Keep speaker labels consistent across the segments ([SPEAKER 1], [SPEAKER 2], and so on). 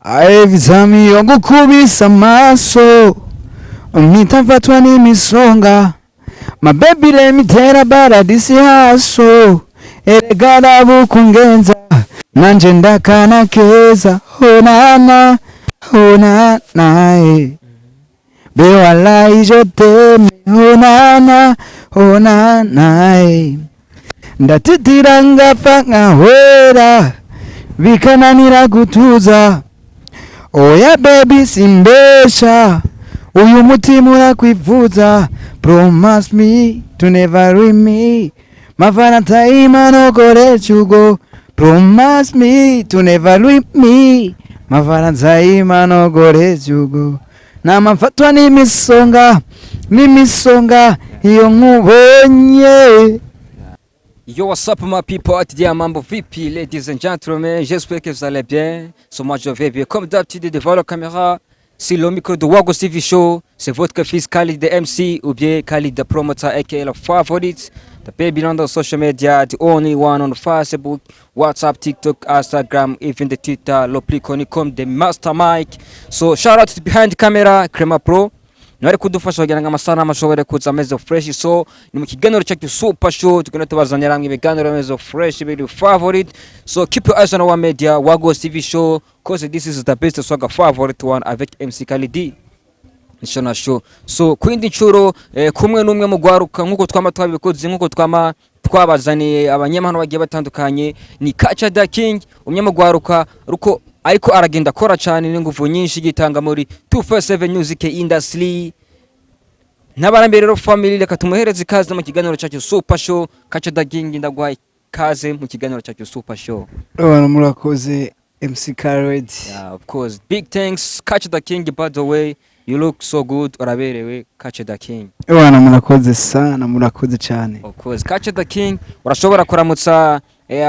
[SPEAKER 1] Every time iyo ngukubise amaso mpita mfatwa n'imisonga. My baby, let me tell about this hustle. Erega rabukungenza nanje ndakana keza. Honana honana eh. Be wallahi je t'aime, honana honana eh. Ndatitira ngapfa nkahwera bikananira gutuza. Oya baby, simbesha, uyu mutima urakwifuza. Promise me to never leave me. My Valentine, I no go let you go. Promise me to never leave me. My Valentine, I no go let you go. Namafatwa n'imisonga n'imisonga iyo nkubonye.
[SPEAKER 2] Yo, what's up my people out there, mambo vipi, ladies and gentlemen, j'espère que vous allez bien. So moi je vais bien. Comme d'habitude devant la caméra, c'est le micro de Wago TV Show, c'est votre fils Khalid the MC ou bien Khalid the promoter aka the favorite, the baby on the social media, the only one on Facebook, WhatsApp, TikTok, Instagram, even the Twitter, le plus connu comme the Master Mike. So shout out to behind the camera, Crema Pro. Niwe ari kudufasha kugira ngo amasanamu ashobore kuza ameze fresh. So ni mu kiganiro cyacu Super Show, tugenda tubazanira hamwe ibiganiro bimeze fresh, biri favorite. So keep your eyes on our media, Wago TV Show, 'cause this is the best swagger favorite one avec MC Khalidi National Show. So kwindi nshuro kumwe n'umwe mu gwaruka, nkuko twama twabikoze, nkuko twama twabazaniye abanyamahano bagiye batandukanye, ni Kacha the King, umwe mu gwaruka ruko ariko aragenda akora cyane n'ingufu nyinshi gitanga muri 257 Music Industry. N'abarambere rero family, reka tumuhereze ikaze mu kiganiro cyacu Super Show. Kacha the King, ndaguhaye ikaze mu kiganiro cyacu Super Show.
[SPEAKER 1] Abantu murakoze, MC Khaled.
[SPEAKER 2] Yeah, of course. Big thanks, Catch the King. By the way, you look so good. Uraberewe, Catch the King.
[SPEAKER 1] Bwana, murakoze sana, murakoze cyane.
[SPEAKER 2] Of course. Catch the King, urashobora kuramutsa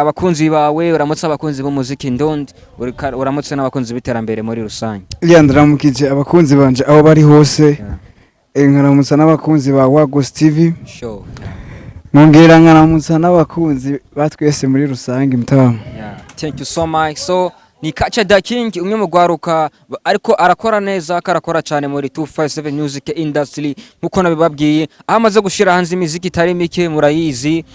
[SPEAKER 2] abakunzi bawe, uramutsa abakunzi b'umuziki ndondi, uramutse n'abakunzi b'iterambere muri rusange.
[SPEAKER 1] Iya, ndaramukije abakunzi banje aho bari hose. Nkaramutsa n'abakunzi ba Wagos TV. Nkongera nkaramutsa n'abakunzi ba twese muri rusange mutamu.
[SPEAKER 2] Yeah. Thank you so much. So ni Catch the King, umwe mu gwaruka ariko arakora neza, karakora cyane muri 257 Music Industry, nkuko nabibabwiye, aho amaze gushira hanze imiziki itari mike murayizi.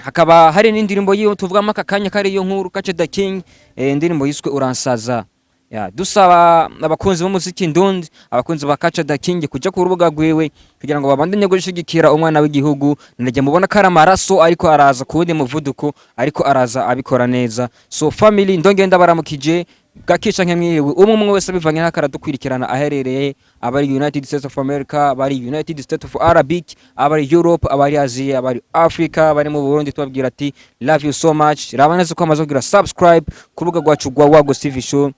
[SPEAKER 2] Hakaba hari n'indirimbo yiwe tuvugamo aka kanya kariyo nkuru, Catch the King, indirimbo yiswe Uransaza. Ya, dusaba abakunzi b'umuziki ndundi, abakunzi ba Catch the King kuja ku rubuga rwiwe kugira ngo babandanye gushigikira umwana w'igihugu. Najya mubona ko ari amaraso, ariko araza ku wundi muvuduko, ariko araza abikora neza. So family, ndongeye ndabaramukije bwakisha nk'mwiriwe, umwe umwe wese bivanye n'ako aradukwirikirana aherereye, abari United States of America, abari United States of Arabic, abari Europe, abari Asia, abari Africa, abari mu Burundi, tubabwira ati love you so much. Raba neza ko amaze kugira subscribe ku rubuga rwacu rwa Wago TV Show,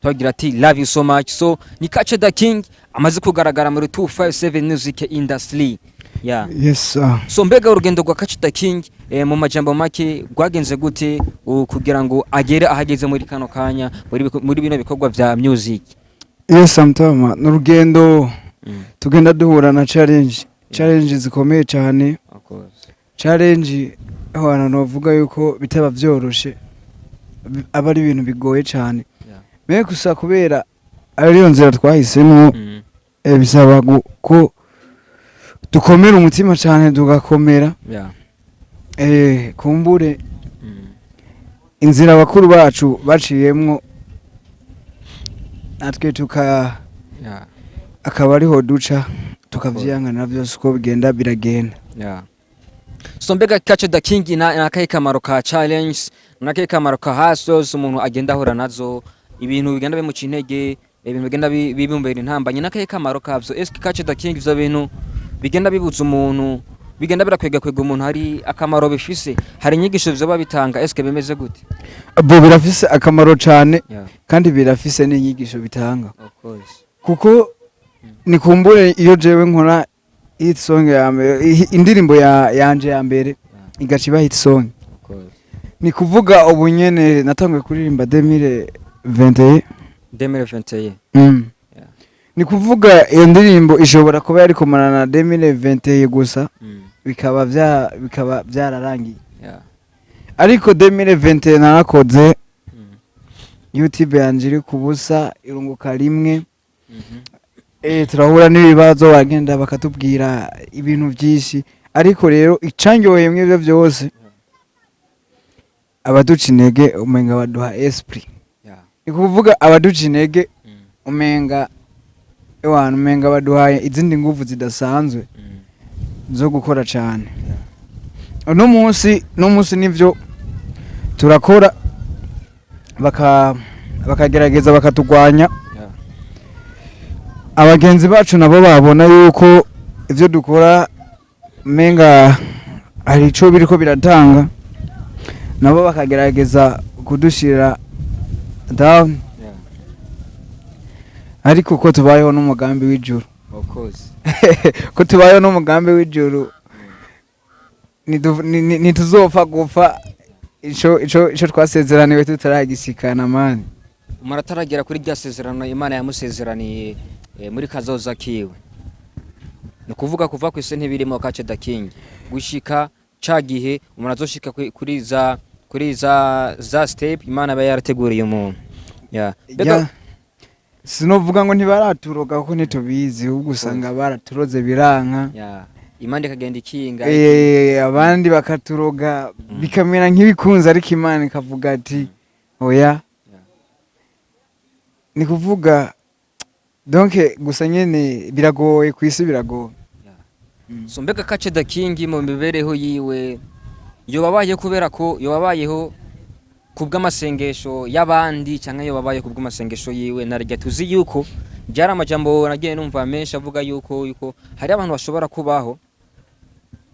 [SPEAKER 2] tubabwira ati love you so much. So ni Catch the King amaze kugaragara muri 257 Music Industry, yeah.
[SPEAKER 1] Yes sir.
[SPEAKER 2] So mbega urugendo rwa Catch the King, mu majambo make, rwagenze gute kugira ngo agere ahageze muri kano kanya muri bino bikorwa vya music?
[SPEAKER 1] Yes mutama, ni urugendo tugenda duhura na challenge zikomeye cyane.
[SPEAKER 2] Of course.
[SPEAKER 1] Challenge aho hantu bavuga yuko bitaba byoroshe, aba ari ibintu bigoye cyane. Mais gusa kubera ariyo nzira twahisemo, bisaba ko dukomera umutima cyane, tugakomera. Kumbure inzira abakuru bacu baciyemwo natwe tuka akaba ariho duca, tukavyihanganira vyose uko bigenda biragenda.
[SPEAKER 2] Yeah. So mbega Catch the King, na akahe kamaro ka challenge, na akahe kamaro ka hustles umuntu agenda ahura nazo, ibintu bigenda bimuca intege, ibintu bigenda bibumbera intambanye, n'akahe kamaro kavyo? Eske Catch the King, ivyo bintu bigenda bibuza umuntu, bigenda birakwega kwega umuntu, hari akamaro bifise? Hari inyigisho vyoba bitanga? Eske bimeze gute?
[SPEAKER 1] Bo birafise akamaro cane, kandi birafise n'inyigisho bitanga.
[SPEAKER 2] Of course.
[SPEAKER 1] Kuko nikumbure iyo jewe nkora hit song ya mbere, indirimbo ya yanje ya mbere igaca iba hit song,
[SPEAKER 2] Of course.
[SPEAKER 1] ni kuvuga ubu nyene natanguye kuririmba 2021.
[SPEAKER 2] 2021.
[SPEAKER 1] Ni kuvuga iyo ndirimbo ishobora kuba yari kumarana na 2021 gusa, bikaba byararangiye. Ariko 2021 narakoze. YouTube yanje iri ku busa, irunguka rimwe. Turahura n'ibibazo, bagenda bakatubwira ibintu byinshi, ariko rero icanyoheye mw'ivyo byose, abaduca intege umenga baduha esprit. Ni kuvuga abaduca intege umenga ewana, umenga baduhaye izindi nguvu zidasanzwe zo gukora cyane. Uno munsi nivyo turakora, bakagerageza bakatugwanya. Abagenzi bacu nabo babona yuko ivyo dukora umenga hari ico biriko biratanga, nabo bakagerageza kudushira down. Ariko ko tubayeho n'umugambi w'ijuru,
[SPEAKER 2] Of course.
[SPEAKER 1] ko tubayeho n'umugambi w'ijuru, ntituzopfa gupfa ico twasezeraniwe tutaragisikana, man.
[SPEAKER 2] Umuntu ataragera kuri rya sezerano Imana yamusezeraniye muri kazoza kiwe, ni ukuvuga kuva ku isi ntibirimo. Kace da King, gushika ca gihe umuntu azoshika kuri za step Imana aba yarateguriye umuntu. Yeah.
[SPEAKER 1] Ya, sinovuga ngo ntibaraturoga kuko ntitubizi, ahubwo usanga baraturoze biranka.
[SPEAKER 2] Yeah. Imana ikagenda ikinga.
[SPEAKER 1] Abandi bakaturoga bikamera nk'ibikunze, ariko Imana ikavuga ati oya. Ni kuvuga donc gusa nyene biragoye ku isi, biragoye.
[SPEAKER 2] So mbega Kace da King mu mibereho yiwe yobabaye kubera ko yobabayeho kubw'amasengesho y'abandi, cyangwa yobabaye kubw'amasengesho yiwe? Narya tuzi yuko byari amajambo nagiye numva menshi avuga yuko hari abantu bashobora kubaho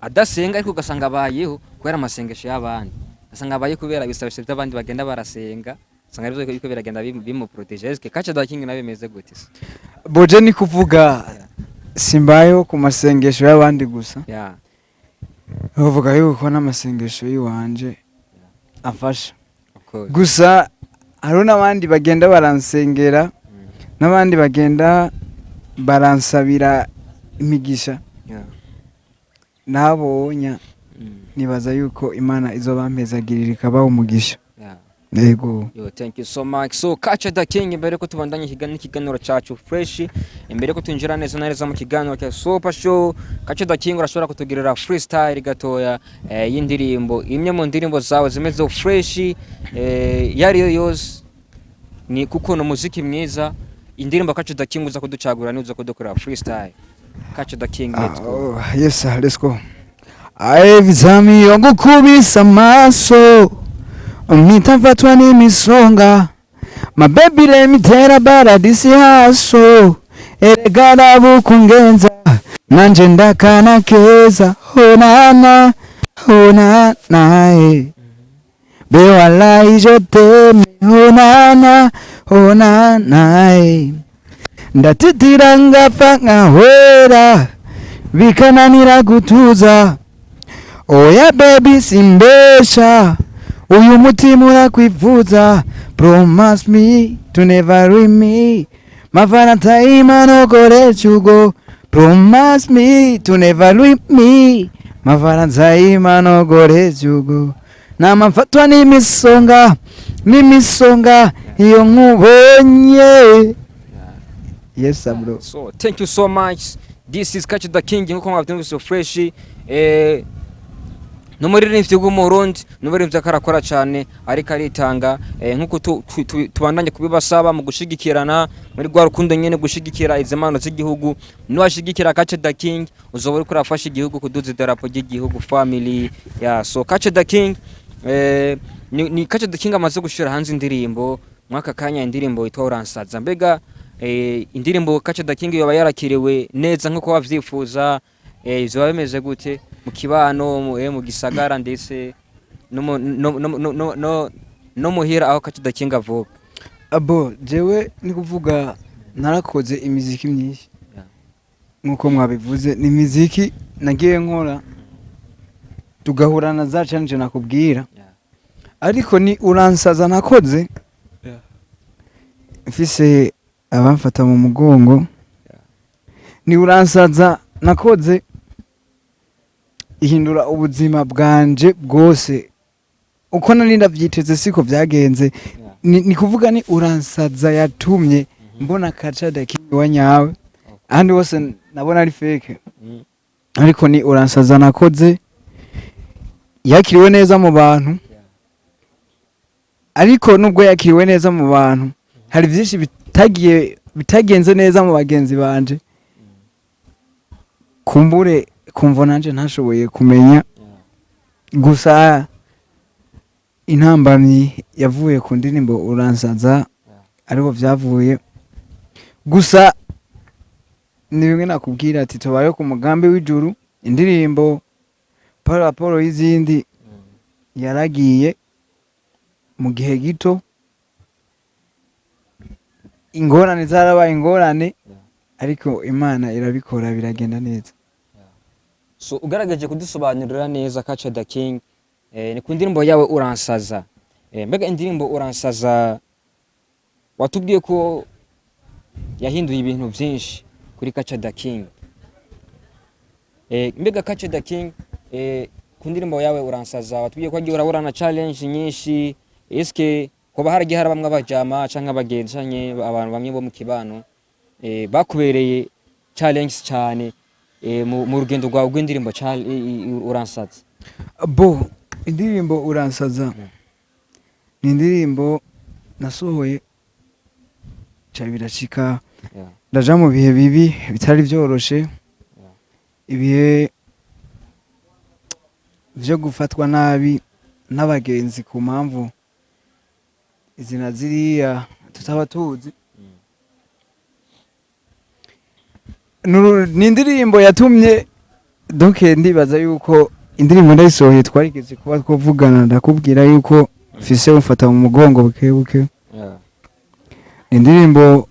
[SPEAKER 2] adasenga, ariko ugasanga abayeho kubera amasengesho y'abandi, ugasanga abaye kubera ibisabisho by'abandi bagenda barasenga, usanga arivyo biriko biragenda bimuprotège. Eske Kace da King nawe bimeze gute se?
[SPEAKER 1] Boje ni kuvuga simbayeho ku masengesho y'abandi gusa. Bavuga yuko n'amasengesho y'iwanje amfasha.
[SPEAKER 2] Of course.
[SPEAKER 1] Gusa hariho n'abandi bagenda baransengera, n'abandi bagenda baransabira imigisha. Nabonya nibaza yuko Imana izobampezagirira ikabaha umugisha. Yego.
[SPEAKER 2] Yo, thank you so much. So, Kacha the King, imbere ko tubandanye ikiganiro cacu fresh, imbere ko twinjira neza na neza mu kiganiro cya Super Show, Kacha the King, urashobora kutugirira freestyle gatoya y'indirimbo imwe mu ndirimbo zawe zimeze fresh, yari yo yose, ni kuko no muziki mwiza. Indirimbo Kacha the King uza kuducagura ni uza kudukorera freestyle. Kacha the King, let's go.
[SPEAKER 1] Oh, yes sir, let's go. Every time iyo ngukubise amaso mpita mfatwa n'imisonga. My baby, let me tell about this haso. Erega rabukungenza nanje ndakana keza. Honana honana eh. Be wallahi je t'aime, honana honana eh. Ndatitira ngapfa nkahwera bikananira gutuza. Oya baby, simbesha, uyu mutima urakwifuza. Promise me to never leave me. My Valentine, no go let you go. Promise me to never leave me. My Valentine, no go let you go. Namafatwa n'imisonga n'imisonga iyo nkubonye. Yes sir, bro.
[SPEAKER 2] So thank you so much. This is Catch the King, nkuko mwabyumvise fresh, n'umuririmbyi w'Umurundi, n'umuririmbyi akarakora cyane ariko aritanga, nkuko tubandanye kubibasaba mu gushigikirana muri rwa rukundo nyene, gushigikira izi mpano z'igihugu. Niwashigikira Catch the King uzoba uriko urafasha igihugu kuduza idarapo ry'igihugu, family ya. So Catch the King, ni Catch the King amaze gushira hanze indirimbo mwaka kanya, indirimbo yitwa Uransaza. Mbega indirimbo Catch the King yoba yarakiriwe neza nkuko wavyifuza? Vyoba bimeze gute mu kibano, mu gisagara, ndetse no muhira aho Catch the King avuka?
[SPEAKER 1] Abo jewe ni kuvuga narakoze imiziki myinshi. Nkuko mwabivuze, ni imiziki nagiye nkora tugahura na za challenge nakubwira. Ariko ni Uransaza nakoze mfise abamfata mu mugongo. Ni Uransaza nakoze ihindura ubuzima bwanje bwose. Uko nari ndavyiteze siko vyagenze. Ni kuvuga ni Uransaza yatumye mbona Kaca the King wa nyawe. Ahandi hose nabona ari fake, ariko ni Uransaza nakoze yakiriwe neza mu bantu. Ariko nubwo yakiriwe neza mu bantu, hari byinshi bitagiye bitagenze neza mu bagenzi banje, kumbure kumva nanje ntashoboye kumenya. Gusa intambamyi yavuye ku ndirimbo Uransaza, ariho byavuye. Gusa ni bimwe nakubwira ati tubaye ku mugambi w'ijuru. Indirimbo par rapport y'izindi yaragiye mu gihe gito, ingorane zarabaye ingorane, ariko Imana irabikora biragenda neza.
[SPEAKER 2] So ugaragaje kudusobanurira neza, Kaca the King, ni ku ndirimbo yawe Uransaza. Mbega indirimbo Uransaza watubwiye ko yahinduye ibintu byinshi kuri Kaca the King. Mbega Kaca the King, ku ndirimbo yawe Uransaza watubwiye ko wagiye urahura na challenge nyinshi. Eske hoba haragiye hari bamwe abajama canke abagenzi canke abantu bamwe bo mu kibano bakubereye challenge cyane mu rugendo rwawe rw'indirimbo Uransaza?
[SPEAKER 1] Bo, indirimbo Uransaza ni indirimbo nasohoye ca birashika, ndaja mu bihe bibi bitari byoroshe, ibihe vyo gufatwa nabi n'abagenzi ku mpamvu izi na ziriya tutaba tuzi. Ni indirimbo yatumye, donc ndibaza yuko indirimbo ndayisohoye twarigeze kuba twavugana, ndakubwira yuko mfise umfata mu mugongo buke buke. Ni indirimbo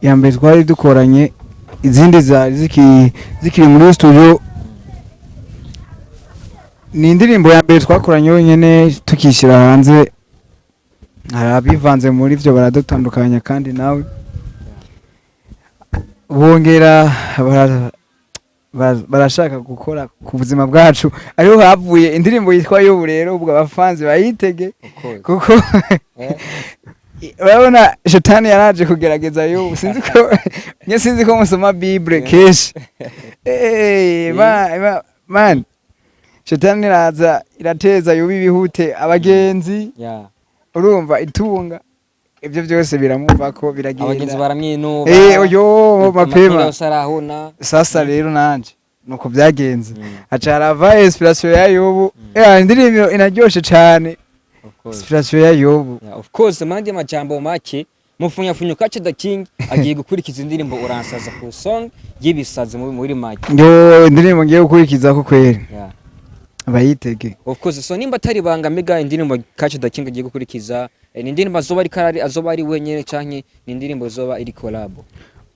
[SPEAKER 1] ya mbere twari dukoranye, izindi zari zikiri muri studio. Ni indirimbo ya mbere twakoranye wenyine tukishyira hanze. Hari abivanze muri byo baradutandukanya, kandi nawe bongera barashaka gukora ku buzima bwacu. Ariho havuye indirimbo yitwa Yobu. Rero ubwo abafanzi bayitege,
[SPEAKER 2] Of course.
[SPEAKER 1] kuko urabona shetani yaraje kugerageza Yobu. Sinzi ko nye, sinzi ko musoma Bible kenshi. Man, shetani iraza irateza Yobu ibihute, abagenzi, urumva, itunga, ibyo byose biramuvako.
[SPEAKER 2] Abagenzi
[SPEAKER 1] Biragenda.
[SPEAKER 2] baramwinuba.
[SPEAKER 1] Oyo
[SPEAKER 2] amatungo
[SPEAKER 1] mapema.
[SPEAKER 2] Yose arahuna.
[SPEAKER 1] Sasa rero nanje nuko byagenze, haca harava inspiration ya Yobu. Indirimbo inaryoshe cane.
[SPEAKER 2] Of course.
[SPEAKER 1] Inspiration ya Yobu.
[SPEAKER 2] Yeah, of course. Mu yandi majambo make, mufunyafunyo, Kaca the King agiye gukurikiza indirimbo Uransaza ku song y'ibisazi muri make.
[SPEAKER 1] Yo, indirimbo ngiye gukurikiza ko kweri bayitege.
[SPEAKER 2] Of course. So nimba atari banga, mbega indirimbo Kaca the King agiye gukurikiza, ni indirimbo azoba ari karari, azoba ari wenyene, canke ni indirimbo zoba iri collab?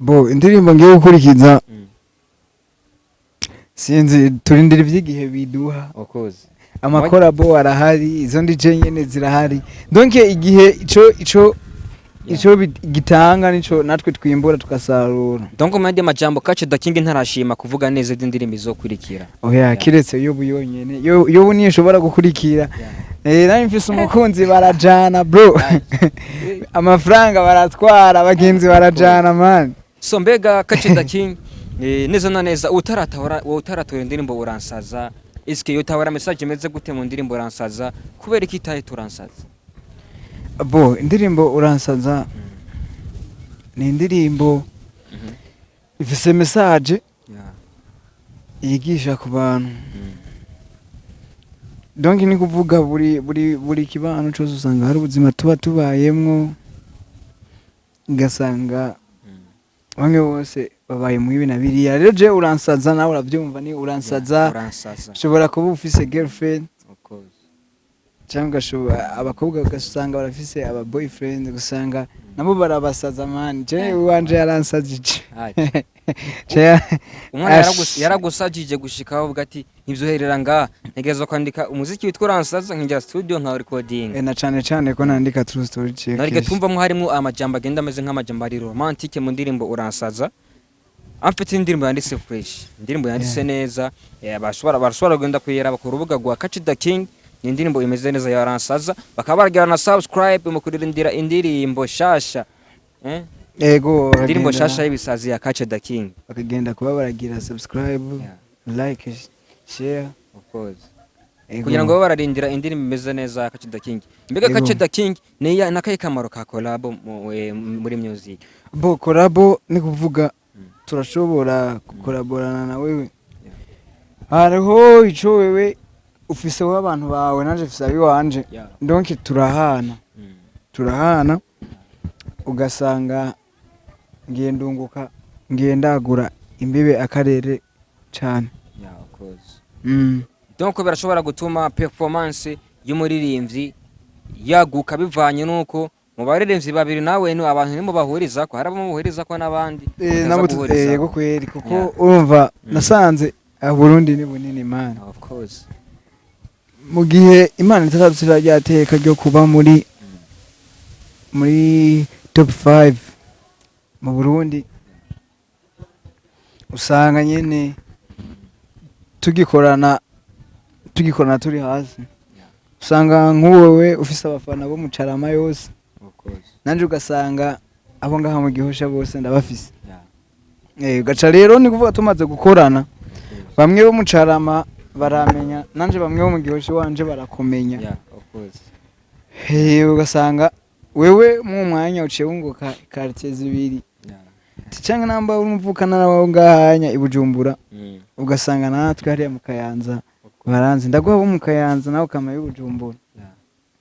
[SPEAKER 1] Bo, indirimbo ngiye gukurikiza, sinzi, turindira ivy'igihe biduha.
[SPEAKER 2] Of course.
[SPEAKER 1] Amakorabo arahari, izo ndi je nyene zirahari, donc igihe ico ico gitanga nico natwe twimbura tugasarura.
[SPEAKER 2] Donc mu yandi majambo, Kaca the King ntarashima kuvuga neza indirimbo izokurikira.
[SPEAKER 1] Oya, kiretse Yobu yonyene. Yobu niyo ishobora gukurikira. Nari mfise umukunzi, barajana bro, amafaranga baratwara, abagenzi barajana man.
[SPEAKER 2] So mbega Kaca the King, neza na neza utaratora indirimbo Uransaza, eske yotahora message imeze gute mu ndirimbo Uransaza? Kubera iki itaye Turansaza?
[SPEAKER 1] Bo, indirimbo Uransaza ni indirimbo ifise message yigisha ku bantu. Donc ni kuvuga buri kibano cyose usanga hari ubuzima tuba tubayemwo, ugasanga bamwe bose babaye mu ibi na biriya. Rero je Uransaza, nawe urabyumva, ni uransaza.
[SPEAKER 2] Uransaza.
[SPEAKER 1] Ushobora kuba ufise girlfriend
[SPEAKER 2] Of course.
[SPEAKER 1] cyangwa ugashobora abakobwa ugasanga barafise aba boyfriend, ugasanga nabo barabasaza man. Je uwanje yaransajije.
[SPEAKER 2] Aje.
[SPEAKER 1] Je
[SPEAKER 2] Umwana
[SPEAKER 1] Ash.
[SPEAKER 2] Yaragusajije gushika aho uvuga ati ntibyoherera ngaha, ntegerezwa kwandika umuziki witwa Uransaza, nkinjira studio nka recording.
[SPEAKER 1] Na cane cane ko nandika true story ciye.
[SPEAKER 2] Narige tumvamo harimo amajambo agenda ameze nk'amajambo ari romantique mu ndirimbo Uransaza. Amfite indirimbo yanditse fresh, indirimbo yanditse neza. Bashobora kugenda kuyiraba ku rubuga rwa Kaci the King. Ni indirimbo imeze neza ya Ransaza, bakaba baragira na subscribe mu kurindira indirimbo shasha, eh?
[SPEAKER 1] Ego.
[SPEAKER 2] Indirimbo shasha y'ibisazi ya Kace the King.
[SPEAKER 1] Bakagenda kuba baragira subscribe, like, share.
[SPEAKER 2] Of course.
[SPEAKER 1] Ego.
[SPEAKER 2] Kugira ngo babe bararindira indirimbo imeze neza ya Kace the King. Mbega
[SPEAKER 1] Ego.
[SPEAKER 2] Kace the King ni ya nakaye kamaro ka collab muri music?
[SPEAKER 1] Bo, collabo ni kuvuga turashobora gukolaborana na wewe, hariho ico wewe ufise abantu bawe, nanje mfise abiwanje. Donc turahana, turahana, ugasanga ngiye ndunguka, ngiye ndagura imbibe akarere cane.
[SPEAKER 2] Yeah, of course. Donc birashobora gutuma performance y'umuririmbyi yaguka bivanye nuko mu baririmbyi babiri nawe ni abantu nimo bahuriza ko hari abo muhuriza ko n'abandi mutaza
[SPEAKER 1] nabo
[SPEAKER 2] guhuriza.
[SPEAKER 1] Yego kweri, kuko urumva nasanze Burundi ni bunini, man.
[SPEAKER 2] Of course.
[SPEAKER 1] Mu gihe Imana itazadusira rya teka ryo kuba muri top 5 mu Burundi, usanga nyene tugikorana turi hasi. Usanga nk'uwowe ufise abafana bo mu Carama yose,
[SPEAKER 2] Of course.
[SPEAKER 1] nanje ugasanga abo ngaha mu Gihosha bose ndabafise. Ugaca rero ni kuvuga tumaze gukorana, bamwe bo mu Carama baramenya, nanje bamwe bo mu Gihosha wanje barakumenya.
[SPEAKER 2] Yeah, of course.
[SPEAKER 1] Ugasanga wewe mu mwanya uciye wunguka quartier zibiri. Canke namba uri umuvukana nawe ngahanya i Bujumbura, ugasanga natwe hariya mu Kayanza baranzi, ndaguha bo mu Kayanza, nawe ukama i Bujumbura.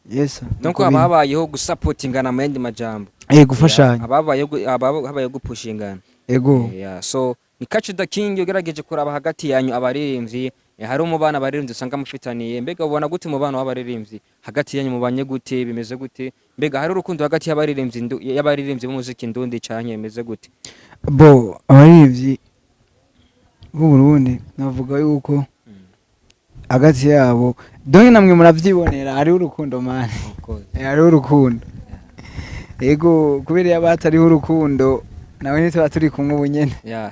[SPEAKER 1] Yes.
[SPEAKER 2] Donc haba habayeho gusapotingana mu yandi majambo.
[SPEAKER 1] Gufashanya.
[SPEAKER 2] Haba habayeho gupushingana.
[SPEAKER 1] Ego.
[SPEAKER 2] Yeah. So ni Catch the King, ugerageje kuraba hagati yanyu abaririmbyi, hari umubano abaririmbyi usanga mufitaniye. Mbega ubona gute umubano w'abaririmbyi hagati yanyu? Mubanye gute? Bimeze gute? Mbega hari urukundo hagati y'abaririmbyi y'abaririmbyi b'umuziki ndundi canke bimeze gute?
[SPEAKER 1] Bo, abaririmbyi b'u Burundi navuga yuko hagati yabo, donc namwe muravyibonera, hariho urukundo, man.
[SPEAKER 2] Of course.
[SPEAKER 1] Hariho urukundo, ego, kubera iyo hatariho urukundo nawe ntituba turi kumwe ubu nyene.
[SPEAKER 2] Yeah.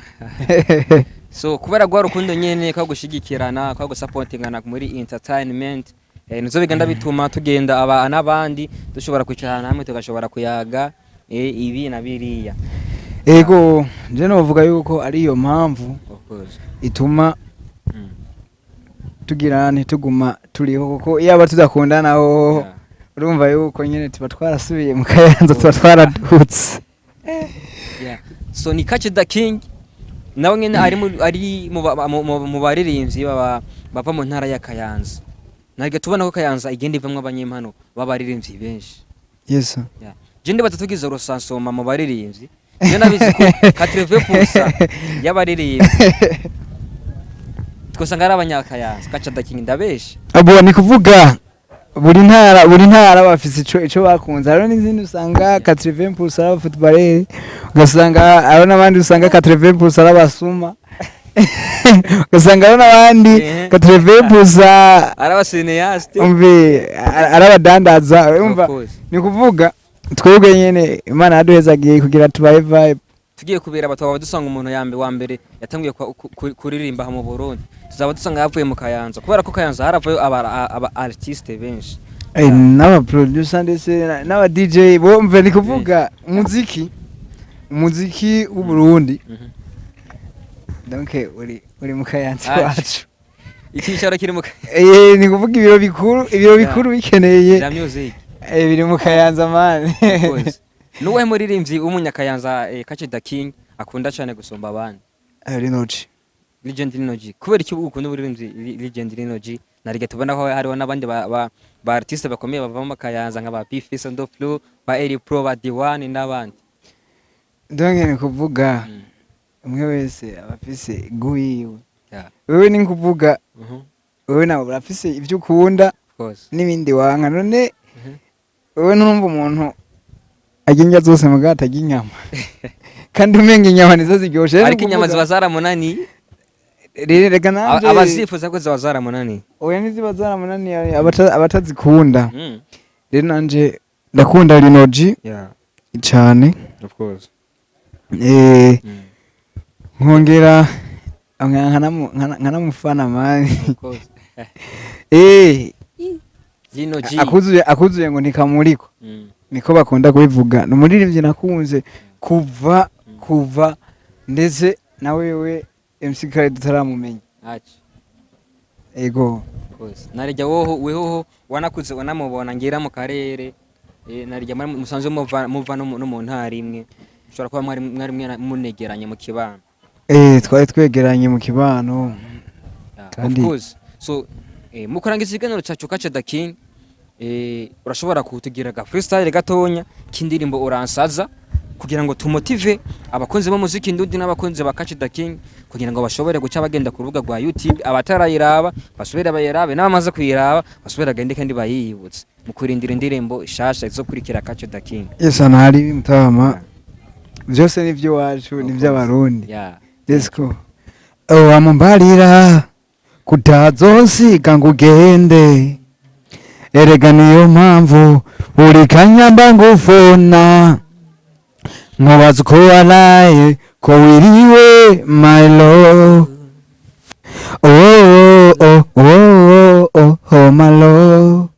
[SPEAKER 2] So kubera rwa rukundo nyene, kwa gushigikirana, kwa gusapotingana muri entertainment, nizo bigenda bituma tugenda aba n'abandi dushobora kwicarana hamwe, tugashobora kuyaga ibi na biriya.
[SPEAKER 1] Ego, nje novuga yuko ari iyo mpamvu
[SPEAKER 2] Of course.
[SPEAKER 1] ituma tugira ntituguma turiho, kuko iyo aba tudakundana ho, urumva yuko nyene tuba twarasubiye mu Kayanza, tuba twaradutse.
[SPEAKER 2] Yeah. So ni Catch the King, nawe nyene ari mu baririmbyi bava mu ntara ya Kayanza. Narige tubona ko Kayanza igenda ivamwo abanyempano b'abaririmbyi benshi.
[SPEAKER 1] Yes.
[SPEAKER 2] Yeah. Je ndibaza tugize recensement mu baririmbyi, je nabizi ko 80% y'abaririmbyi twasanga ari abanyakayanza. Catch the King, ndabeshe?
[SPEAKER 1] Abo ni kuvuga buri ntara bafise ico bakunze. Hariho n'izindi usanga 80% ari abafootballeur, ugasanga hariho n'abandi usanga 80% ari abasuma, ugasanga hariho n'abandi 80%
[SPEAKER 2] ari abacinéaste.
[SPEAKER 1] Umve, ari abadandaza, urumva.
[SPEAKER 2] Of course.
[SPEAKER 1] Ni kuvuga twebwe nyene Imana yaduhezagiye kugira tubahe vibe.
[SPEAKER 2] Tugiye kubera batwaba dusanga umuntu yambe wa mbere yatanguye kuririmba aha mu Burundi, tuzaba dusanga yavuye mu Kayanza, kubera ko Kayanza haravayo aba artiste benshi.
[SPEAKER 1] N'aba producer ndetse n'aba DJ bomve. Ni kuvuga umuziki w'u Burundi donc uri mu Kayanza
[SPEAKER 2] Aje.
[SPEAKER 1] iwacu.
[SPEAKER 2] Icyicaro kiri mu
[SPEAKER 1] Ni kuvuga ibiro bikuru bikeneye
[SPEAKER 2] bya music
[SPEAKER 1] biri mu Kayanza, man.
[SPEAKER 2] Of course. Nuwuhe muririmbyi w'umunyakayanza Catch the King akunda cyane gusumba abandi?
[SPEAKER 1] Lino G.
[SPEAKER 2] Legend Lino G. Kubera iki ukunda umuririmbyi Legend Lino G? Narige tubona ko hariho n'abandi ba artiste bakomeye bava mu Kayanza nka ba Bifis and Flow, ba Eri Pro, ba D1 n'abandi.
[SPEAKER 1] Donc ni kuvuga umwe wese aba afise goût yiwe. Wewe ni kuvuga wewe nawe urafise ibyo ukunda
[SPEAKER 2] Of course.
[SPEAKER 1] n'ibindi wanka. None wewe ntumva umuntu arya indya zose mugabo atarya inyama, kandi umenga inyama nizo ziryoshe. Rero
[SPEAKER 2] Ariko inyama
[SPEAKER 1] ni
[SPEAKER 2] ziba
[SPEAKER 1] kuvuga-
[SPEAKER 2] zaramunaniye.
[SPEAKER 1] Rero reka nanje
[SPEAKER 2] Abazifuza ko ziba zaramunaniye.
[SPEAKER 1] Oya, ntiziba zaramunaniye abatazikunda. Rero nanje ndakunda Lino G cane.
[SPEAKER 2] Of course.
[SPEAKER 1] Nkongera nkanamufana, man.
[SPEAKER 2] Of course. Lino G.
[SPEAKER 1] Akuzuye akuzuye ngo ntikamuriko, niko bakunda kubivuga. Ni umuririmbyi nakunze kuva ndetse na wewe MC Khaled utaramumenya.
[SPEAKER 2] Achi.
[SPEAKER 1] Ego.
[SPEAKER 2] Kose narijya woho wehoho wanakuze wanamubona ngira mu karere, narijya muri musanzwe muva no mu ntara imwe, ushobora kuba mwari munegeranye mu kibano.
[SPEAKER 1] Twari twegeranye mu kibano.
[SPEAKER 2] Of course. So mu kurangiza ikiganiro cyacu, Kaca the King, urashobora kutugira ga freestyle gatonya k'indirimbo Uransaza kugira ngo tumotive abakunzi b'umuziki ndundi n'abakunzi ba Kaca the King kugira ngo bashobore guca bagenda ku rubuga rwa YouTube, abatarayiraba basubire bayirabe, n'abamaze kuyiraba basubire bagende kandi bayiyibutse mu kurindira indirimbo shasha izokurikira Kaca the King.
[SPEAKER 1] Yes, ntari mutama, byose ni iby'iwacu, ni iby'Abarundi. Let's go. Wamumbarira kutazosiga ngo ugende, erega niyo mpamvu buri kanya mba ngufona, nkubaza uko waraye, ko wiriwe, my love. Oh oh oh oh oh, my love.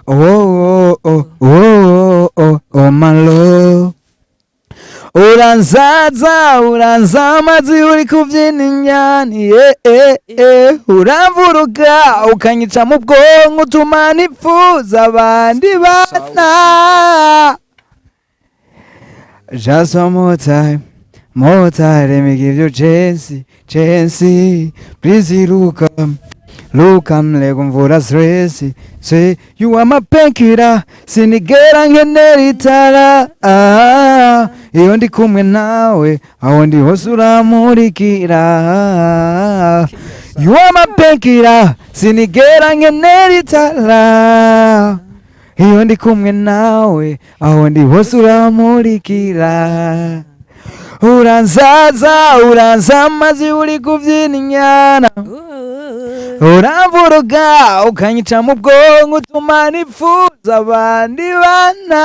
[SPEAKER 1] Oh oh oh oh oh oh, my love. Uranzaza, uranza amazi, uri kubyina inyani, uramvuruga ukanyica mu bwonko, utuma nifuza abandi bana. Just one more time, more time, let me give you chance, chance. Please look up, look up, mvura stress. Say you are my painkiller, sinigera nkenera itara. Ah, iyo ndi kumwe nawe, aho ndi hose uramurikira. You are my painkiller, sinigera nkenera itara. Iyo ndi kumwe nawe, aho ndi hose uramurikira. Uranzaza, uranza amazi, uri kubyina inyana, uramvuruga ukanyica mu bwonko, utuma nifuza abandi bana.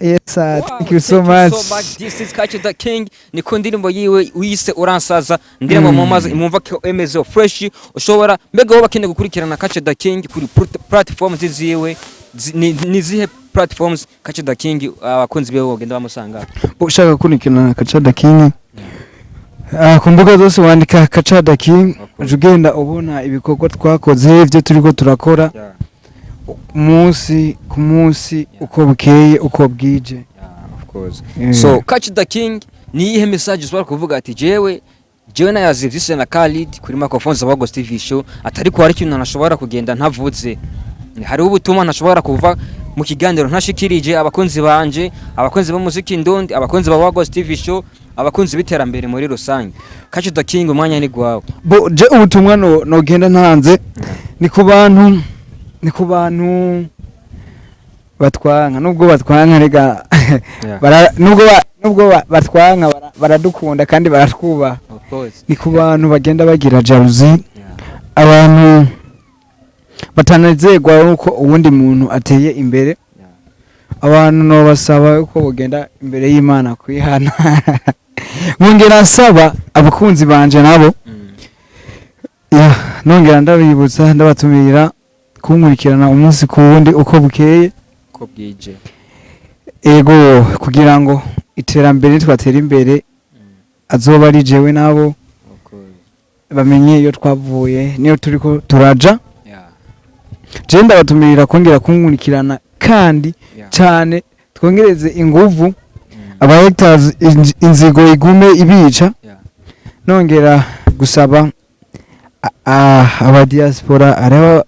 [SPEAKER 1] Yes sir, thank you so much.
[SPEAKER 2] So much. This is Kaca the King, ni ku ndirimbo yiwe wiyise Uransaza, indirimbo mumaze mwumva ko emeze fresh. Ushobora mbega wowe bakeneye gukurikirana Kaca the King kuri platforms ziwe, ni zihe platforms Kaca the King abakunzi bewe bagenda bamusanga?
[SPEAKER 1] Ushaka gukurikirana Kaca the King, ku mbuga zose wandika Kaca the King, uca ugenda ubona ibikorwa twakoze, ibyo turiko turakora umunsi ku munsi, uko bukeye uko bwije.
[SPEAKER 2] Yeah, of course. So Kaca the King, ni iyihe message ushobora kuvuga ati jewe nayazi na Khalid kuri microphone za Wagos TV Show, atari ko hari ikintu ntashobora kugenda ntavuze, hariho ubutumwa ntashobora kuva mu kiganiro ntashikirije abakunzi banje, abakunzi b'umuziki ndundi, abakunzi ba Wagos TV Show, abakunzi b'iterambere muri rusange? Kaca the King, umwanya ni gwawe.
[SPEAKER 1] Bo je ubutumwa no nogenda ntanze ni ku bantu batwanka, nubwo batwanka rega, nubwo batwanka baradukunda kandi baratwubaha.
[SPEAKER 2] Of course.
[SPEAKER 1] Ni ku bantu bagenda bagira jalousie, abantu batanezerwa nuko uwundi muntu ateye imbere. Abantu nobasaba yuko bogenda imbere y'Imana kwihana. Nkongera nsaba abakunzi banje nabo, ya, nongera ndabibutsa, ndabatumira kunkurikirana umunsi ku wundi, uko bukeye
[SPEAKER 2] ko bwije.
[SPEAKER 1] Ego, kugira ngo iterambere twatera imbere azoba ari jewe nabo
[SPEAKER 2] Of course.
[SPEAKER 1] bamenye iyo twavuye niyo turiko turaja. Je ndabatumirira kongera kunkurikirana kandi cyane, twongereze inguvu, aba haters inzigo igume ibica. Nongera gusaba aba diaspora, hariho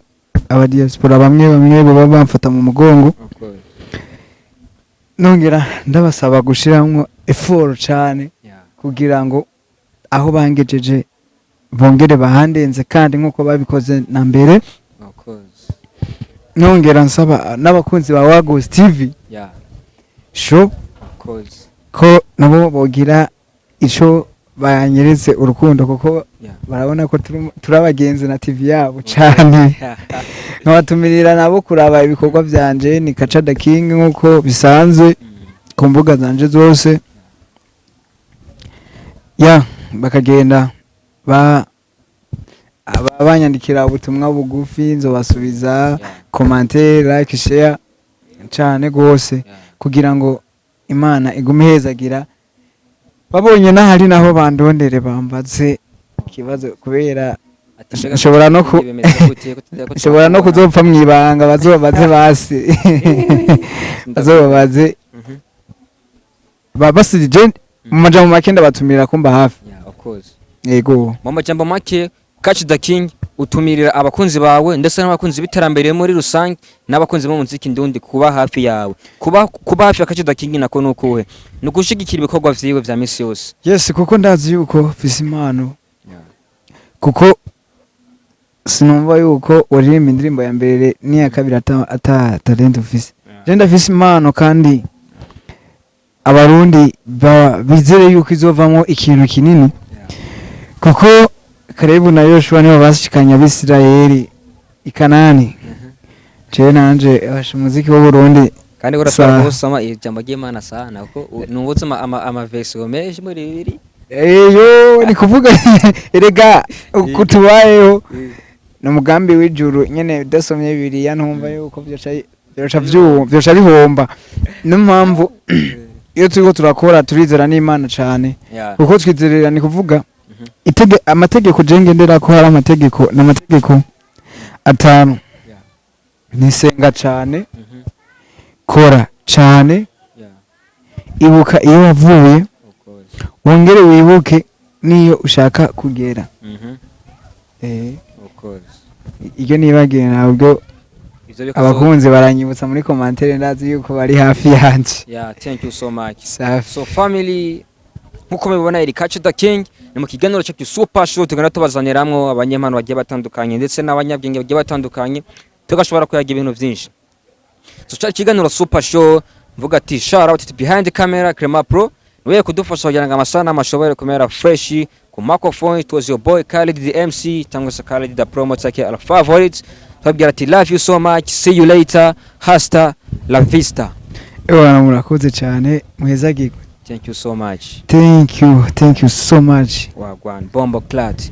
[SPEAKER 1] aba diaspora bamwe bamwe baba bamfata mu mugongo.
[SPEAKER 2] Of course.
[SPEAKER 1] Nongera ndabasaba gushiramwo effort cyane kugira ngo aho bangejeje bongere bahandenze kandi nk'uko babikoze na mbere.
[SPEAKER 2] Of course.
[SPEAKER 1] Nongera nsaba n'abakunzi ba Wagos TV Show
[SPEAKER 2] Of course.
[SPEAKER 1] ko nabo bogira ico banyeretse urukundo, kuko barabona ko turi abagenzi na TV yabo cyane. Nkabatumirira nabo kuraba ibikorwa byanje, ni Kaca the King nk'uko bisanzwe ku mbuga zanje zose, ya, bakagenda ba Aba banyandikira ubutumwa bugufi nzobasubiza, commentaire, like, share cyane gose, kugira ngo Imana igume ihezagira. Babonye n'ahari naho bandondere bambaze ikibazo, kubera
[SPEAKER 2] Ati, mbega bimeze gute, ko
[SPEAKER 1] nshobora no
[SPEAKER 2] tutakubona?
[SPEAKER 1] kuzopfa mwibanga, bazobaze basi, bazobabaze. Basije mu majambo make, ndabatumira kumba hafi.
[SPEAKER 2] Yeah, of course.
[SPEAKER 1] Yego.
[SPEAKER 2] Mu majambo make, Catch the King, utumirira abakunzi bawe ndetse n'abakunzi b'iterambere muri rusange n'abakunzi b'umuziki ndundi kuba hafi yawe. Kuba hafi ya Catch the King nako nukuhe? Ni ugushigikira ibikorwa vyiwe vya misi yose.
[SPEAKER 1] Yes, kuko ndazi yuko mfise impano, kuko sinumva yuko uririmba indirimbo ya mbere n'iya kabiri ata talent ufise. Je ndafise impano, kandi Abarundi bizere yuko izovamo ikintu kinini, kuko Kalebu na Yoshua nibo bashikanye Abisirayeli i Kanani. Jewe nanje abasha umuziki w'Uburundi.
[SPEAKER 2] Kandi urashobora kuwusoma ijambo ry'Imana sana, kuko nubuze ama version menshi muri Bibiri.
[SPEAKER 1] Eyo, ni kuvuga erega uko tubayeho ni umugambi w'ijuru nyene. Udasomye Bibiliya ntumva yuko vyoca bihomba. Niyo mpamvu iyo turiko turakora turizera n'Imana cane, kuko twizerera, ni kuvuga amategeko je ngenderako, hari amategeko, n'amategeko atanu: nisenga cane, kora cane, ibuka iyo wavuye,
[SPEAKER 2] Of course.
[SPEAKER 1] wongere wibuke n'iyo ushaka kugera.
[SPEAKER 2] Of course.
[SPEAKER 1] Iryo nibagiwe ntabwo.
[SPEAKER 2] Ivyo bikazo-
[SPEAKER 1] Abakunzi baranyibutsa muri commentaire, ndazi yuko bari hafi yanje.
[SPEAKER 2] Yeah, thank you so much.
[SPEAKER 1] Safi.
[SPEAKER 2] So family, nkuko mubibona, iri Catch the King ni mu kiganiro cyacu Super Show, tugenda tubazaniramwo abanyempano bagiye batandukanye ndetse n'abanyabwenge bagiye batandukanye, tugashobora kuyaga ibintu byinshi. So cyari ikiganiro Super Show. Mvuga ati shout out to behind the camera, Crema Pro, niwe kudufasha kugira ngo amasanamu ashobore kumera fresh. Ku microphone it was your boy Khalid the MC, cyangwa se Khalid the promoter aka Al Favorite. Tubabwira ati love you so much, see you later, hasta la vista.
[SPEAKER 1] Ewana, murakoze cyane, muhezagirwe.
[SPEAKER 2] Thank you so much.
[SPEAKER 1] Thank you, thank you so much.
[SPEAKER 2] Wagwan, bombo clat.